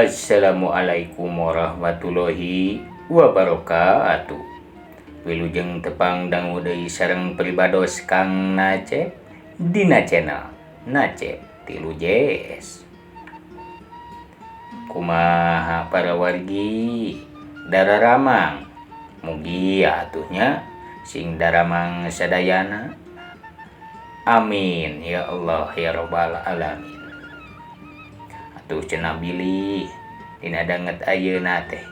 Assalamualaikum warahmatullahi wabarakatuh. Wilujeng tepang dangu deui sareng pribados Kang Nacep dina channel Nacep Tilu Js. Kumaha para wargi dararamang, mugi atuh nya sing daramang sadayana. Amin ya Allah ya robbal alamin. Atuh cenah bilih dina danget ayeuna teh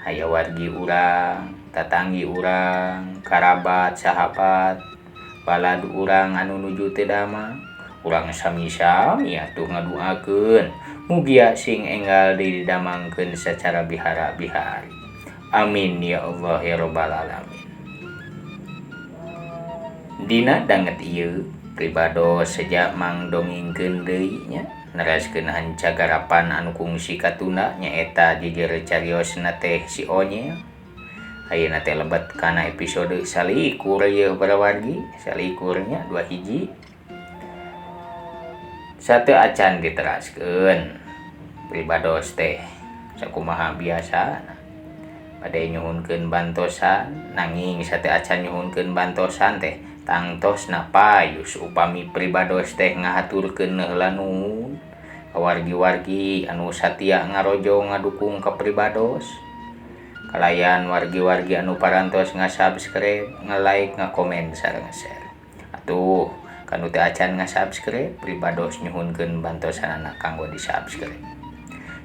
aya wargi urang, tatanggi urang, karabat, sahabat, balad urang anu nuju teu damang. Urang sami-sami atuh ngaduakeun mugia sing enggal didamangkeun sacara bihara-bihari. Amin ya Allah ya robbal alamin. Dina danget ieu pribados seja mangdongengkeun deui nya, neraskeun hancagarapan anu kungsi katunda nyaeta jejer cariosna teh si Onyel. Ayeuna teh lebet kana episode 21 ieu para wargi, salikurnya 2 hiji. Satu acan diteraskeun pribados teh sakumaha biasana bade nyuhunkeun bantosan, nanging satu acan nyuhunkeun bantosan teh tangtosna payus upami pribados teh ngahaturkeun heula nuhun ka wargi-wargi anu satia ngarojong ngadukung ka pribados, kalayan wargi-wargi anu parantos ngasubscribe, nge-like, ngakomen sareng share. Atuh kanu teu acan ngasubscribe pribados nyuhunkeun bantosanana kanggo di-subscribe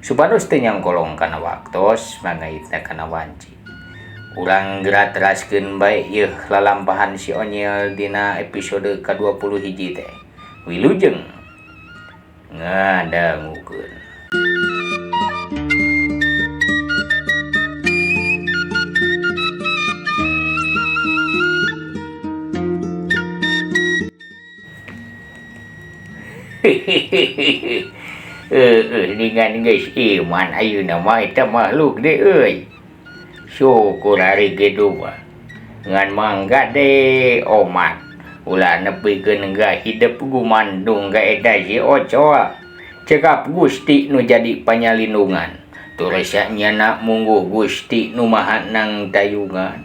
supados teu nyangkolong kana waktos mangaitna kana wanci. Urang geura teraskeun bae yeuh lalampahan si Onyel dina episode ka-21 teh. Wilujeng ngadangukeun. Hehehe. Ningan geus iman ayeuna mah eta makhluk deui euy. Syukur hari kitu mah. Ngan mangga de omat ulah nepikeun ga hidep gumandung ka eta si Ocol. Cekap Gusti nu jadi panyalindungan. Tur nyana mungguh Gusti nu maha nang tayungan.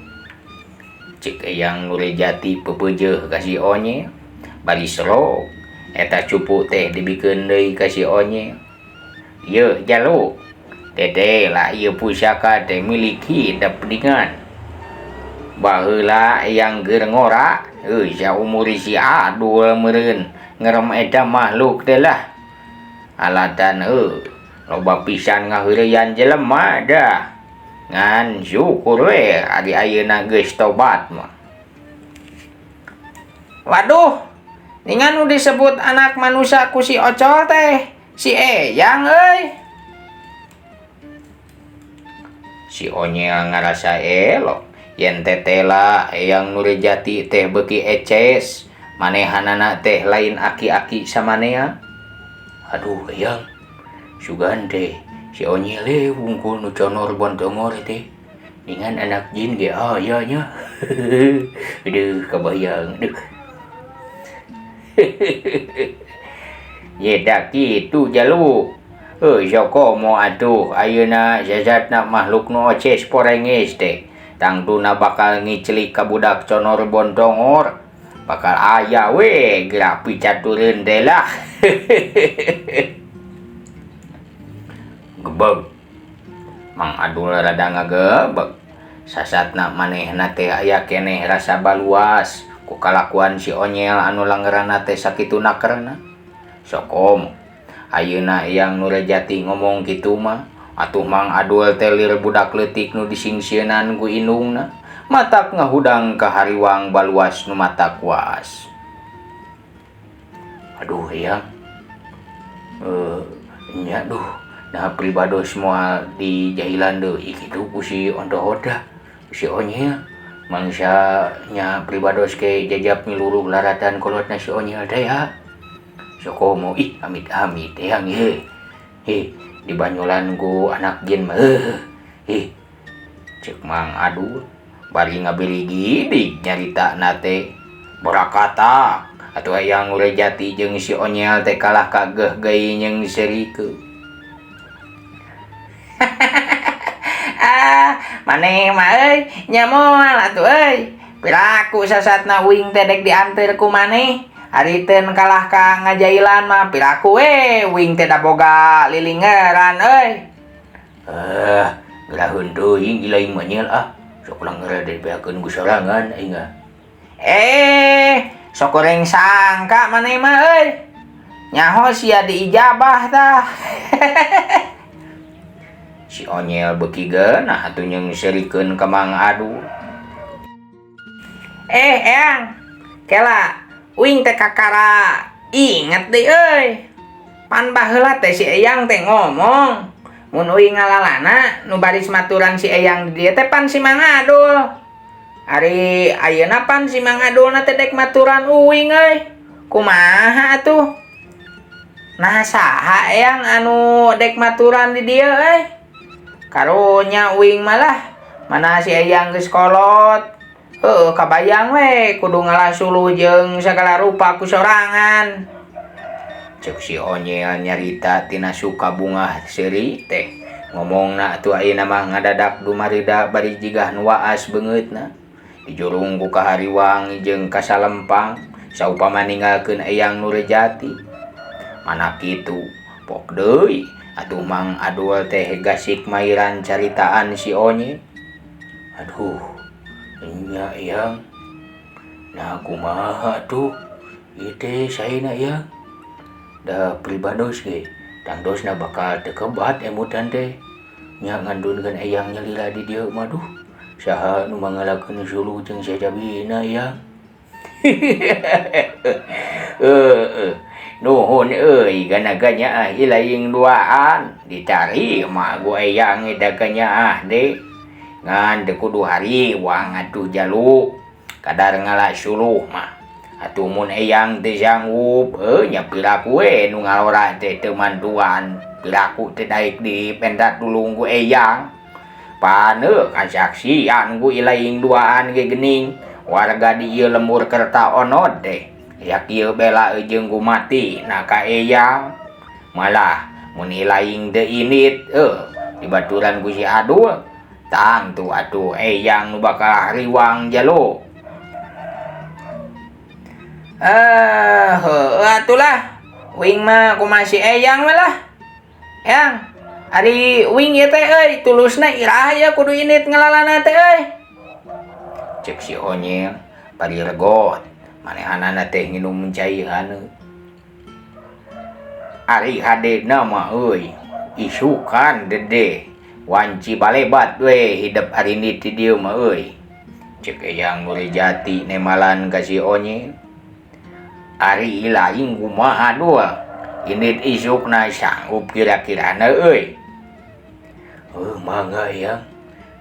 Cek Eyang Nurjati pepeujeuh ka si Onyel. Bari serok eta cupu teh dibikeun deui ka si Onyel. Yeuh jaluk. Tete lah ieu pusaka teh milik hidep dingan. Baheula Eyang keur ngora, euy saumur si Adul meureun ngerem eta makhluk teh lah. Alatan heuh loba pisan ngaheureyan jelema dah. Ngan syukur we ari ayeuna geus tobat mah. Waduh, ningan nu disebut anak manusia ku si Ocol teh, si Eyang euy. Si Onyel ngarasa elok yen tetela Eyang Nurjati teh beuki eces, manehanana teh lain aki-aki samanea. Aduh Eyang, sugan teh si Onyel e wungkul nu conor bontongor teh. Ningan anak jin ge aya nya. Aduh kabayang duh. Ye da kitu jalu. Heuh sokomo atuh ayeuna sasatna makhluk nu oces porenges teh. Tangtuna bakal ngiclik ka budak conor bontongor. Bakal aya we geura picatureun teh lah. Gebeg. Mang Adul rada ngagebeg. Sasatna manehna teh aya keneh rasa baluas ku kalakuan si Onyel anu langeranna teh sakitu nakerna. Sokomo ayeuna Eyang Nurjati ngomong kitu mah atuh Mang Adul teh lir budak leutik nu disingsieunan ku indungna matak ngahudang ka hariwang baluas nu mata kuas. Aduh Eyang, nya duh nah pribados moal dijahilan deui kitu ku si Ontohot dah, si Onyel. Mangsa nya pribados ke jajap miluruh laratan kolotna si Onyel teh ya. Sokomo ih amit-amit Eyang ye. Heh dibanyolan ku anak jin mah. Heh cek Mang Adul bari ngabeligidig nyaritana teh borakata atuh Eyang Nurjati jeung si Onyel teh kalah kageuh geuy jeung serikeun. Maneh mah euy, nya moal atuh euy. Piraku sasatna uing teh dek dianteur ku maneh. Ari teun kalah ka ngajailan mah piraku we uing teh da boga lilingeran euy. Ah, geraheun teuing ilaing mah nyel ah. Sok langgar dibeakeun ku sorangan aing ah. Eh, sok goreng sangka maneh mah euy. Nyaho sia diijabah tah. Si Onyel beuki geunah atuh nyeungseurikeun ka Mang Adul. Eh, Eyang. Kela, uing teh kakara inget deui euy. Pan baheula teh si Eyang teh ngomong, mun uing ngalalana nu baris maturan si Eyang di dieu teh pan si Mang Adul. Ari ayeuna pan si Mang Adulna teh dek maturan uing euy. Kumaha atuh? Nah saha Eyang anu dek maturan di dieu euy? Karunya uing malah mana si Eyang geus kolot. Heueuh kabayang we kudu ngalah suluh jeung sagala rupa ku sorangan. Ceuk si Onyel nyarita tina suka bungah seuri teh. Ngomongna atuh ayeuna mah ngadadak dumarida bari jigah nu waas beungeutna. Dijurung ku kahariwang jeung kasalempang saupama ninggalkeun Eyang Nurjati. Mana kitu pok deui atuh Mang Adul teh gasik mairan caritaan si Onyel. Aduh, nya Eyang. Nah kumaha tuh? Ieu teh saena Eyang. Da pribados ge tangtosna bakal teu kebat emutan teh. Nya ngandunkeun Eyang nyalira di dieu mah duh. Saha nu mangalakeun suluh jeung sajabina Eyang? Heueuh. Nuhun euy gana ganyaah ilaing duaan ditarima ku Eyang eta ganyaah deui. Ngan teu kudu hariwang atuh jalu kadar ngalah suluh mah. Atuh mun Eyang teu sanggup heuh nya piraku we nu ngalora teh teu mantuan. Piraku teh daek dipenta tulung ku Eyang. Pan heuh kasaksian ku ilaing duaan ge geuning warga di ieu lembur Kerta Onod teh. Ya kieu bela jeung ku mati na ka Eyang. Malah mun ilaing teu indit heuh dibaturan ku si Adul tangtu atuh Eyang nu bakal hariwang jalu. Eh, heueuh atulah. Uing mah kumaha si Eyang we lah. Eyang, ari uing ieu teh euy tulusna iraha ieu kudu indit ngalalana teh euy. Ceuk si Onyel bari regot manehanana teh nginum cai haneut. Ari hadena mah euy isukan dedeh wanci balebat we hidep arindit di dieu mah euy. Ceuk Eyang Nurjati nemalan ka si Onyel. Ari ilaing kumaha dul indit isukna sanggup kira-kirana euy. Heuh mangga Eyang.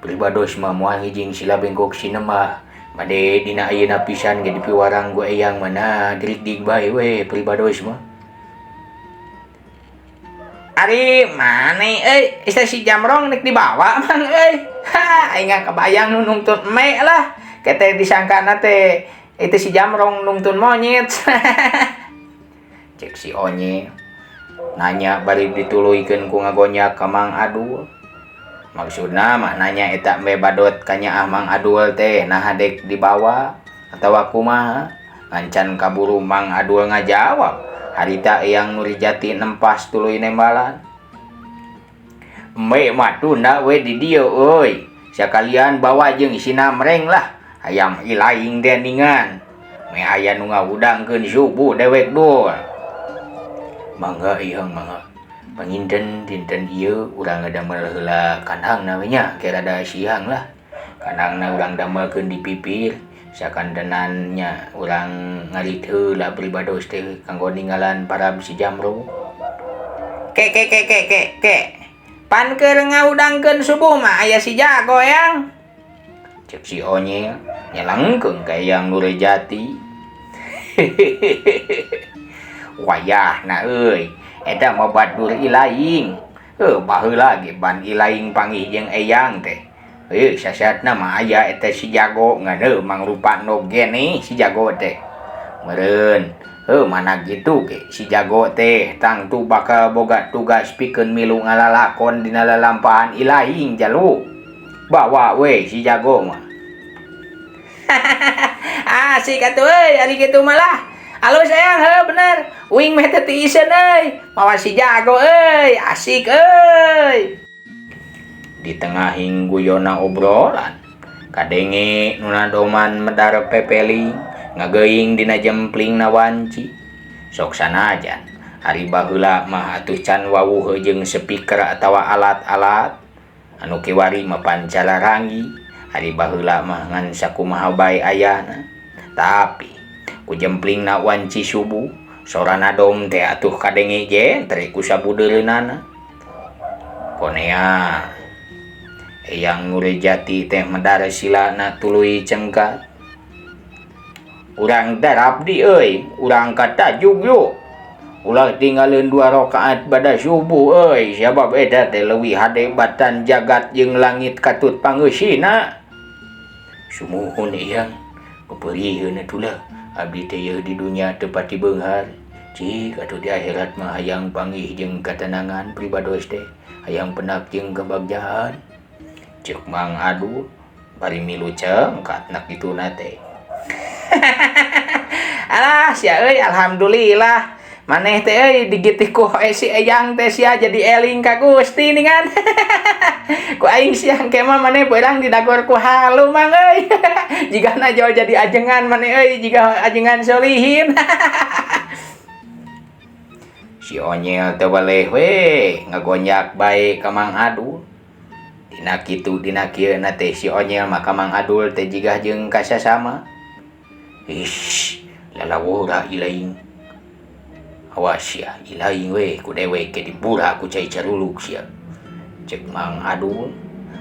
Pribados mah moal ngijing sila bengkok sinemah. Bade dina ayeuna pisan ge dipiwarang ku Eyang mana dirikdik bae we pribados mah. Ari mane euy isa si Jamrong nek dibawa mang euy. Ha aing kabayang nu nungtun eme lah. Kete disangkana teh itu si Jamrong nungtun monyet. Cek si Onye nanya bari dituluykeun ku ngagonyak ka Mang Adul. Maksudna mah nanya eta embe badot kanyaah Mang Adul teh naha dek dibawa atawa kumaha. Ngancan kaburu Mang Adul ngajawab harita Eyang Nurjati nempas tuluy nembalan. Embe mah tunda we di dieu euy. Sakalian bawa jeung si Namreng lah. Hayam ilaing teh ningan. Meh aya nu ngahudangkeun subuh dewek dul. Mangga Eyang mangga. Panginten dinten ieu urang ngadamel heula kandangna we nya ke rada siang lah. Kandangna urang damelkeun di pipir sakantenan nya urang ngarit heula pribados teh kanggo ninggalan parab si Jamro. Ke ke ke ke ke ke. Pan keur ngahudangkeun subuh mah aya si Jago Eyang. Ceuk si Onyel nyelengkeung ka Eyang Nurjati. Wayahna euy eta mah batur ilaing. Heuh baheula ge ban ilaing panggih jeung Eyang teh. Heuh sasatna mah aya eta si Jago ngan heuh mangrupa nog gene si Jago teh. Meureun heuh mana kitu ge si Jago teh tangtu bakal boga tugas pikeun milu ngalalakon dina lalampahan ilaing jalu. Bawa we si jago mah. Asik atuh euy ari kitu mah lah. Alus Eyang, heuh bener. Uing meh teu tiiseun euy. Mawa si jago euy, asik euy. Di tengahing guyona obrolan, kadenge nu nadoman medar pepeling ngageuing dina jempling na wanci. Sok sanajan ari baheula mah atuh can wawuh jeung speaker atawa alat-alat anu kiwari mah pancara ranggi, ari baheula mah ngan sakumaha bae ayana. Tapi ku jemplingna wanci subuh, sora nadom teh atuh kadenge jentre ku sabudeureunana. Konea Eyang Nurjati teh medar silana tuluy cengkat. Urang darap di euy, urang katajuk yuk. Ulah tinggalin 2 rakaat pada subuh euy, sabab eta teh leuwih hade batan jagat jeung langit katut pangeusina. Sumuhun Eyang, peperiheun atuh lah. Abdi teh yeuh di dunya teu pati beunghar. Cik atuh di akhirat mah hayang panggih jeung katenangan pribados teh, hayang penak jeung kebagjaan. Ceuk Mang Adul bari milu cengkat nak dituna teh. Alah sia euy, alhamdulillah. Maneh teh euy digitih ku si Eyang teh sia jadi eling ka Gusti ningan. Ku aing siang ke mah maneh beurang didagor ku halu mang euy. Jigana jauh jadi ajengan maneh euy, jiga ajengan solihin. Si Onyel teh baleh we ngagonjak bae ka Mang Adul. Dina kitu dina kieu na teh si Onyel mah ka Mang Adul teh jiga jeung kasasama. Ish, lalawora ilaing. Awas sia, ilaing we ku dewek ke dibura ku cai caruluk sia. Ceuk Mang Adul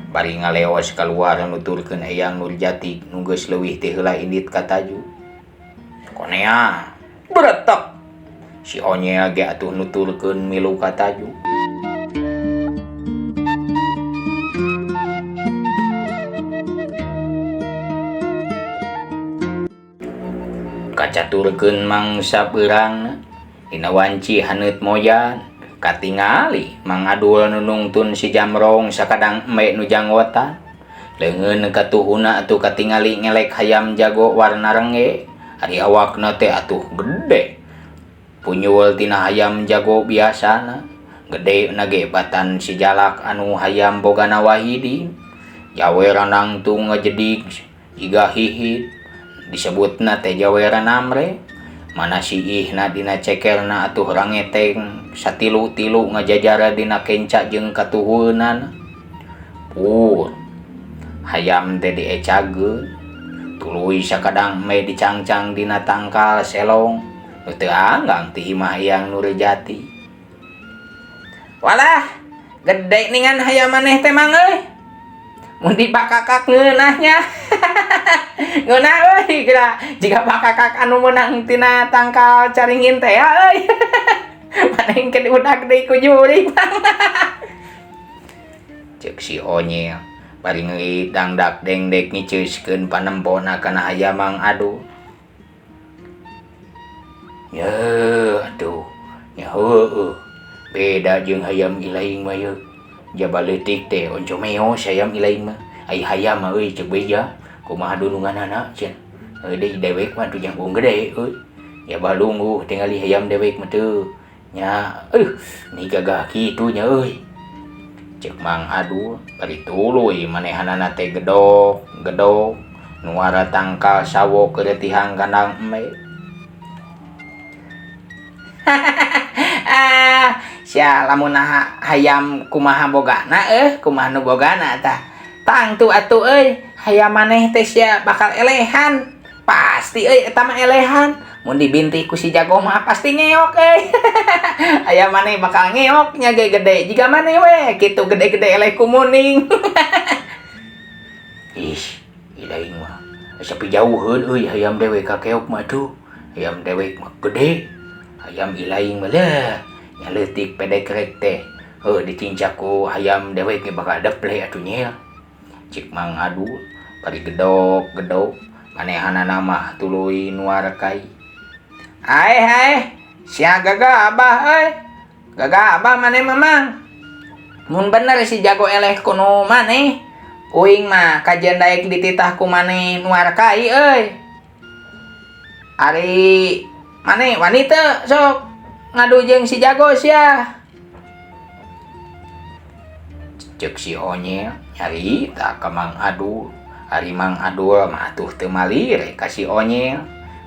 bari ngaleos kaluar nuturkeun Eyang Nurjati nu geus leuwih ti heula indit ka taju. Konea beretek. Si Onyel ge atuh nuturkeun milu ka taju. Kacaturkeun mangsa beurangna dina wanci haneut moyan. Katingali Mang Adul nu nungtun si Jamrong sakadang embe nu janggotan. Leungeun katuhuna atuh katingali ngelek hayam jago warna rengge. Ari awakna teh atuh gede. Punyul tina hayam jago biasana. Gede na ge batan si jalak anu hayam bogana wahidin. Jawera nangtung ngajedig jiga hihid. Disebutna teh jawera namre. Mana siihna dina cekerna atuh rangeteng satilu-tilu ngajajara dina kenca jeung katuhunana. Pur hayam teh diecageun tuluy sakadang me dicangcang dina tangkal selong nu teu anggang ti imah Eyang Nurjati. Walah, gede ningan hayam maneh teh mang euy. Mun dibakakak ngeunahnya. Ngeunah euy geura jiga bakakak anu meunang tina tangkal caringin teh ya euy. Maneh ke diudak deui ku jurig. Ceuk si Onyel bari ngeuit dangdak dengdek ngiceuskeun panempona kana hayam Mang Adul. Ye atuh nya heueuh beda jeung hayam ilaing mah yeuh. Jaba leutik teh oncomeos hayam ilaing mah. Ai hayam mah euy ceuk beja kumaha dununganana cenah. Heuh deui dewek mah atuh jangkung gede euy. Jaba lungguh tingali hayam dewek mah teu. Nya ni gagah kitu nya euy. Ceuk Mang Adul bari tuluy manehanana teh gedok gedok nuara tangkal sawo keur tihang kandang embe. Ah, sia lamun hayam kumaha bogana kumaha nu bogana tah. Tangtu atuh euy, hayam maneh teh sia bakal elehan. Pasti euy eta mah elehan. Mun dibintih ku si jago mah pasti ngeok euy. Hayam maneh bakal ngeok nya ge gede. Jiga maneh we kitu gede-gede eleh ku muning. Ih, ilaing mah asa pijauheun euy hayam dewek ka keok mah tuh. Hayam dewek mah gede. Hayam ilaing mah lah nya leutik pedekrek teh. Heuh dicincak ku hayam dewek ge bakal deple atuh nyel. Cik Mang Adul bari gedok-gedok manehanana mah tuluy nuar kai. Aeh aeh sia gagah abah euy. Gagah abah maneh mah mang. Mun bener si jago eleh kuno maneh. Uing mah kajian daek dititah ku maneh nuar kai euy. Ari maneh wani teu sok ngadu jeung si Jago sia. Cek si Onyel nyarita ka Mang Adul. Ari Mang Adul mah atuh teu malire ka si Onyel.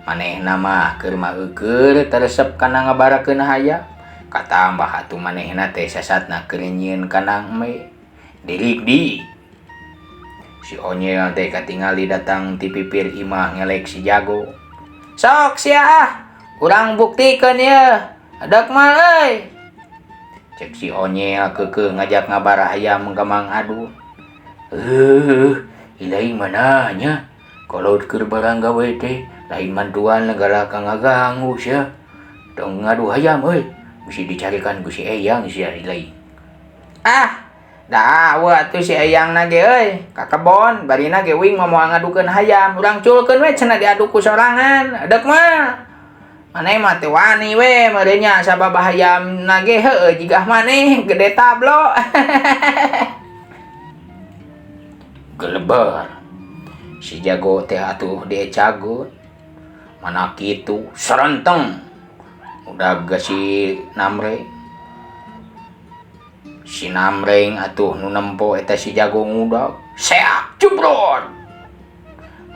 Manehna mah keur maeukeun teresep kana ngabarakeun hayam. Katambah atuh manehna teh sasatna keur nyieun kandang embe. Dirik di. Si Onyel teh katingali datang ti pipir imah ngelek si Jago. Sok sia ah, urang buktikeun ieu. Dek mah euy. Cek si Onyel keukeuh ngajak ngabar hayam ka Mang Adul. Ilaing mana nya? Kalau keur barang gawe teh lain mantuan negara ka ngaganggu sia. Tong ngadu hayam euy, bisi dicarikan ku si Eyang sia ilaing. Ah, da eueuh atuh si Eyang na ge euy, ka kebon barina ge uing mah moal ngadukeun hayam, urang culkeun we cenah diadu ku sorangan. Deuk mah. Maneh mah teu wani we meureun nya sabab hayam na ge heueuh jigah maneh gede tablo. Geleber. Si Jago teh atuh diecageun. Mana kitu serenteng. Udah ga si Namreng. Si Namreng atuh nu nempo eta si Jago ngudag. Seak jubrot.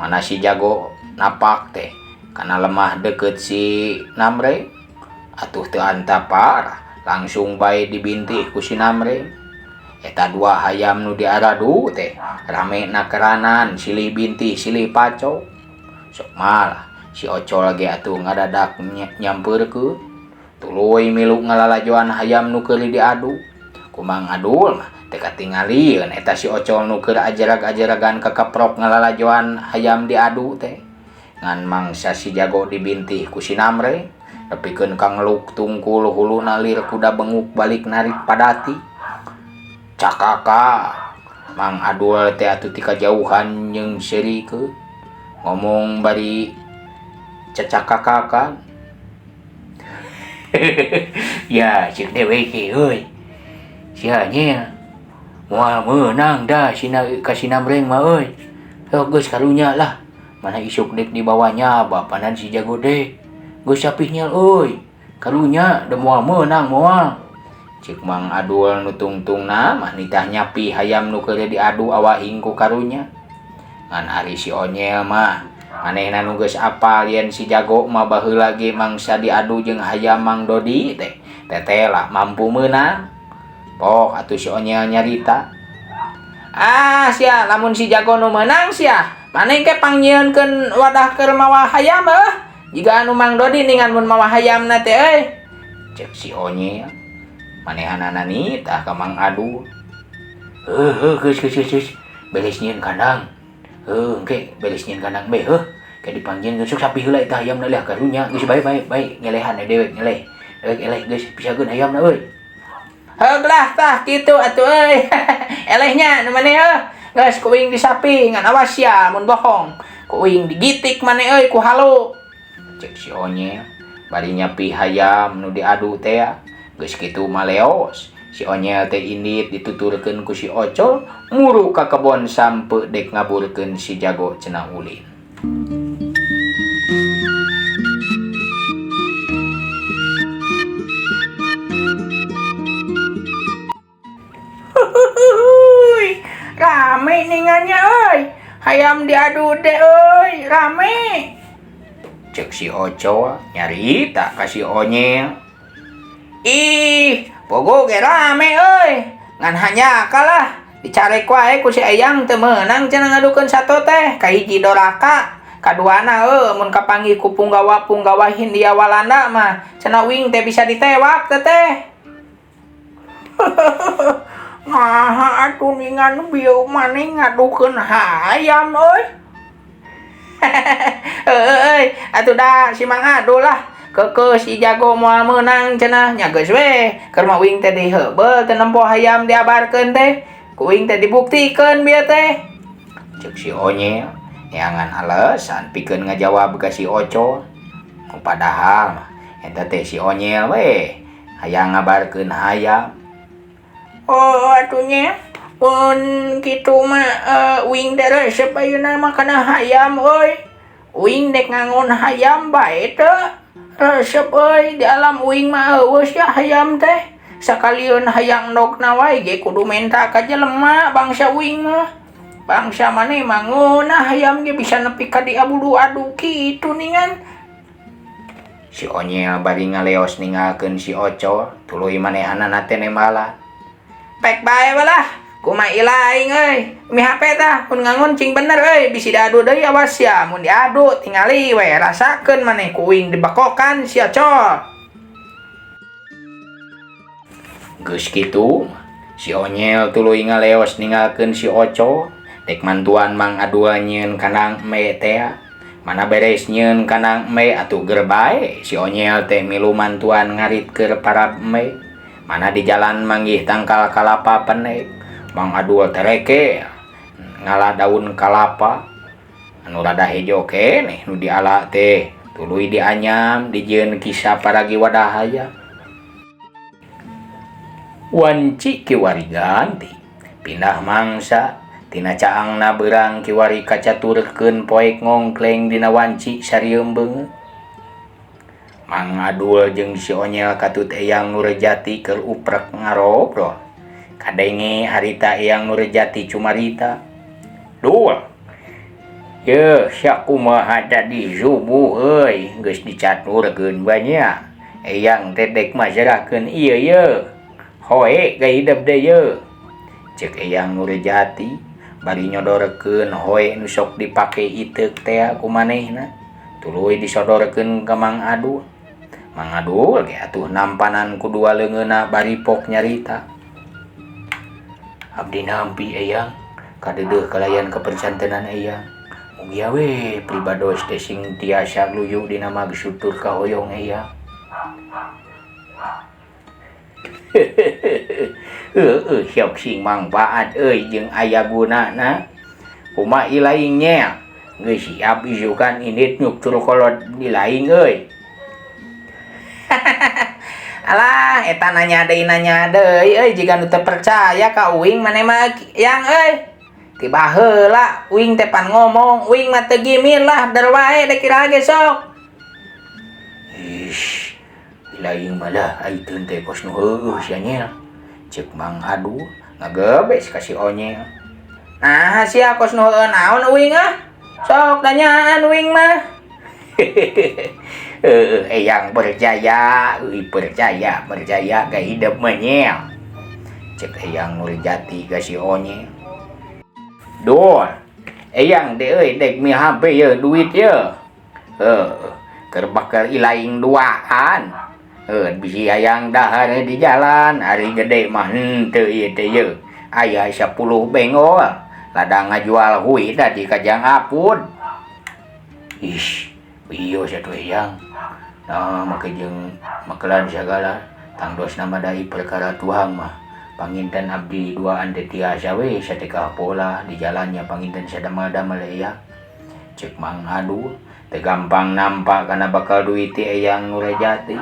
Mana si Jago napak teh kana lemah deket si Namreng. Atuh teu antapar langsung bae dibintih ku si Namreng. Eta dua hayam nu diaradu teh rame nakeranan silih bintih silih pacok. Sok malah si Ocol ge atuh ngadadak nyampeurkeun. Tuluy milu ngalalajoan hayam nu keur diadu. Ku Mang Adul mah teh katingalieun eta si Ocol nu keur ajarag-ajaragan kakaprok ngalalajoan hayam diadu teh. Ngan mangsa si Jago dibintih ku si Namreng nepikeun ka ngeluk tungkul huluna lir kuda benguk balik narik padati. Cakaka Mang Adul teh atuh ti kajauhan jeung seurikeun ngomong bari cecakakakan. Ya cek dewek ge euy. Sia nya moal meunang da sina ka si Namreng mah euy. Sok geus karunya lah. Mana isuk dek dibawanya bapanan si Jago deh. Geus sapih nyel euy. Karunya da moal meunang moal. Cek Mang Adul nu tungtungna mah nitah nyapi hayam nu keur diadu awahing ku karunya. Ngan ari si Onyel mah manehna nu geus apal yen si Jago mah baheula ge mangsa diadu jeung hayam Mang Dodi teh. Teteh lah mampu meunang. Pok atuh si Onyel nyarita. Ah sia lamun si Jago nu meunang sia maneh ke pangnyieunkeun wadah keur mawa hayam heuh. Jiga anu Mang Dodi ningan mun mawa hayamna teh euy. Cek si Onyel. Manehanana nitah ka Mang Adul. Heuh geus geus geus beres nyieun kandang. Heuh engke beres nyieun kandang be heuh. Ke dipanggieun geus sok sapi heula eta hayamna leh karunya geus bae bae bae ngelehan dewek ngeleh. Dewek eleh geus pisakeun hayamna euy. Heug lah tah kitu atuh euy. Elehnya nu maneh heuh. Geus ku uing disapi ngan awas sia mun bohong. Ku uing digitik maneh euy ku halu. Cek si Onyel bari nyapi hayam nu diadu teh. Geus kitu maleos. Si Onyel teh indit dituturkeun ku si Ocol muru ka kebon sampe dek ngaburkeun si Jago cenah ulin. Huhuhuy, rame ningannya euy. Hayam diadu deh euy, rame. Cek si Ocol nyarita ka si Onyel. Ih, pogo ge rame euy. Ngan hanya kalah dicarek wae ku si Eyang teu meunang cenah ngadukeun sato teh. Kahiji doraka, kaduana euy mun kapanggih ku punggawa-punggawa Hindia Walanda mah cenah uing teh bisa ditewak teh teh. Naha atuh ningan bieu maneh ngadukeun hayam euy. Heueuh atuh da si Mang Adul lah. Keukeuh si Jago moal meunang cenah nya geus we. Keur mah uing teh diheubeuh teu nempo hayam diabarkeun teh. Ku uing teh dibuktikeun bieu teh. Cek si Onyel neangan alasan pikeun ngajawab ka si Ocol. Padahal mah eta teh si Onyel we hayang ngabarkeun hayam. Oh atuh nya Mun kitu mah uing teh resep ayeuna mah kana hayam euy. Uing dek ngangon hayam bae teu. Resep euy di alam uing mah eueuh sia hayam teh. Sakalieun hayang endogna wae ge kudu menta ka jelema bangsa uing mah. Bangsa maneh mah ngeunah hayam ge bisa nepi ka diabudu-adu kitu ningan. Si Onyel bari ngaleos ninggalkeun si Ocol tuluy manehanana teh nembalan. Pek bae balah, kumaha ilaing euy. Mi HP tah mun ngangon cing bener euy bisi diadu deui awas sia mun diadu tingali we rasakeun maneh ku uing dibekokan sia Col. Geus kitu si Onyel tuluy ngaleos ninggalkeun si Ocol dek mantuan Mang Adul nyieun kandang embe teh. Mana beres nyieun kandang embe atuh ger bae si Onyel teh milu mantuan ngarit keur parab embe. Mana di jalan manggih tangkal kalapa pendek. Mang Adul tereke ngala daun kalapa anu rada hejo keneh nu diala teh tuluy dianyam dijieun kisah paragi wadah hayam. Wanci kiwari ganti pindah mangsa tina caangna beurang kiwari kacaturkeun poek ngongkleng dina wanci sarieum beungeut. Mang Adul jeung si Onyel katut Eyang Nurjati keur uprek ngarobrol. Kadenge harita Eyang Nurjati cumarita. Dul. Yeuh sakumaha tadi subuh euy geus dicaturkeun banyak. Eyang teh dek masrahkeun ieu yeuh. Hoe gaya hidep deh yeuh. Ceuk Eyang Nurjati bari nyodorkeun hoe nu sok dipake iteuk teh ku manehna. Tuluy disodorkeun ka Mang Adul. Mang Adul ge atuh nampanan ku dua leungeunna bari pok nyarita. Abdi nampi Eyang kadeudeuh kalayan kapercantenan Eyang. Mugia we pribados teh sing tiasa luyu dina maksud tur kahoyong Eyang. Heueuh sok sing mangfaat euy jeung aya gunana. Kumaha ilaing nya? Geus siap isukan indit nyuktur kolot ilaing euy. Alah eta nanya deui euy jiga nu teu percaya ka uing maneh mah yang euy. Tiba heula uing teh pan ngomong uing mah teu gimir lah der wae dek iraha ge sok. Ish, ilaing malah aiteun teh kos nu heueuh sia nya. Ceuk Mang Adul ngagebes ka si Onyel. Nah sia kos nu heueuh naon uing ah? Sok tanyaan uing mah. Heueuh Eyang percaya, euy percaya, percaya ka hidep mah nyel. Ceuk Eyang Nurjati ka si Onyel. Dul, Eyang teh euy dek mi HP yeuh duit yeuh. Heueuh, keur bakal ilaing duaan. Heuh, bisi hayang dahar di jalan, ari gede mah henteu ieu teh yeuh. Aya 10 bengol, ladang ngajual hui da di Kajang Apud. Ish, ieu satu Eyang. Nah, make jeung makelan sagala tangdosna mah dai perkara tuang mah. Panginten abdi duaan teh tiasa we satekah pola di jalannya panginten sadamel-damel Eyang. Ceuk Mang Adul teu gampang nampak kana bakal duit ti Eyang Nurjati.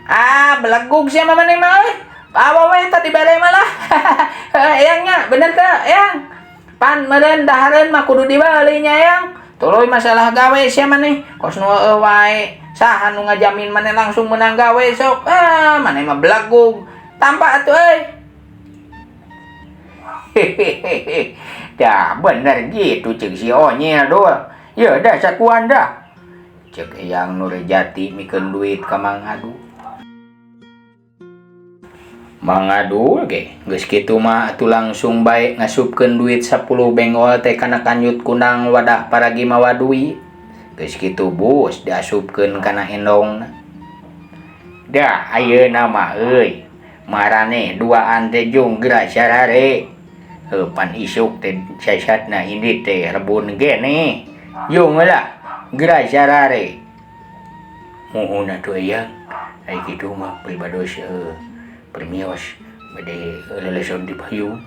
Ah, belegug sia mah maneh mah euy. Bawa we tadi bere mah lah. Eyang nya bener teu Eyang? Pan meureun dahareun mah kudu dibeli nya Eyang. Tuluy masalah gawe sia maneh kos nu heueuh wae. Saha nu ngajamin maneh langsung meunang gawe sok? Ah, maneh mah belegug. Tampa atuh euy. Hehehe. Dah bener gitu ceuk si Onyel dul. Yeuh dah sakuan dah. Ceuk Eyang Nurjati mikeun duit ka Mang Adul. Mang Adul ge geus kitu mah atuh langsung bae ngasupkeun duit 10 bengol teh kana kanjut kundang wadah paragi mawa duit. Geus kitu bus diasupkeun kana endongna. Dah ayeuna mah euy maraneh duaan teh jung geura sarare. Heuh pan isuk teh sasatna indit teh rebun gene. Jung lah geura sarare. Muhun atuh Eyang. Ai kitu mah pribados permios bade leleson di payung.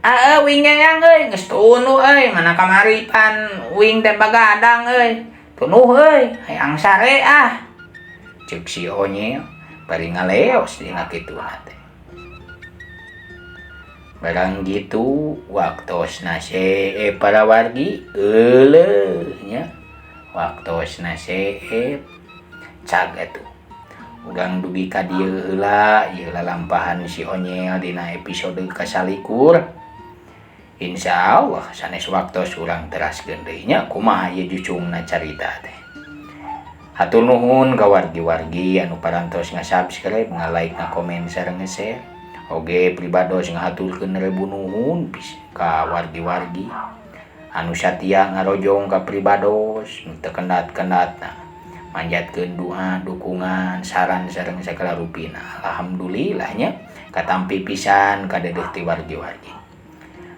Ah, uing Eyang euy geus tunuh euy mana kamari pan uing teh bagadang euy. Tunuh euy hayang sare ah. Ceuk si Onyel bari ngaleos dina kituna teh. Barang gitu waktosna seep para wargi euleuh nya waktosna seep cag atuh urang dugi ka dieu heula ieu lalampahan si Onyel dina episode kasalikur. Insya Allah sanes waktos urang teraskeun deui nya kumaha ieu jucungna carita teh. Hatur nuhun ka wargi-wargi anu parantos nga-subscribe, nga-like, nga-komen sareng nge-share. Oge pribados ngahaturkeun rebu nuhun ka wargi-wargi anu satia ngarojong ka pribados nu teu kendat-kendatna manjatkeun doa, dukungan, saran sareng sagala rupina. Alhamdulillah nya katampi pisan kadeudeut ti wargi-wargi.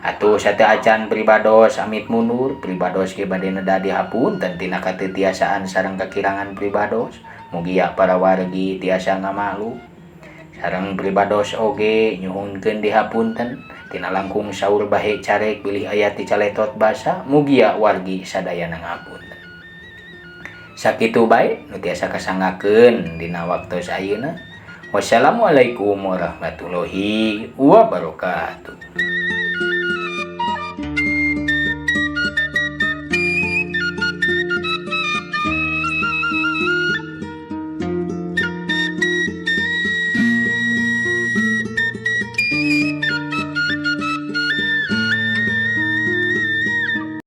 Atuh sateu acan pribados amit mundur, pribados ge bade neda dihapunten tina katetiasaan sareng kakirangan pribados. Mugia para wargi tiasa ngamaklum. Sareng pribados oge nyuhunkeun dihapunten tina langkung saur bahe carek bilih aya ti caletot basa, mugia wargi sadayana ngapunten. Sakitu bae nu tiasa kasanggakeun dina waktos ayeuna. Wassalamualaikum warahmatullahi wabarakatuh.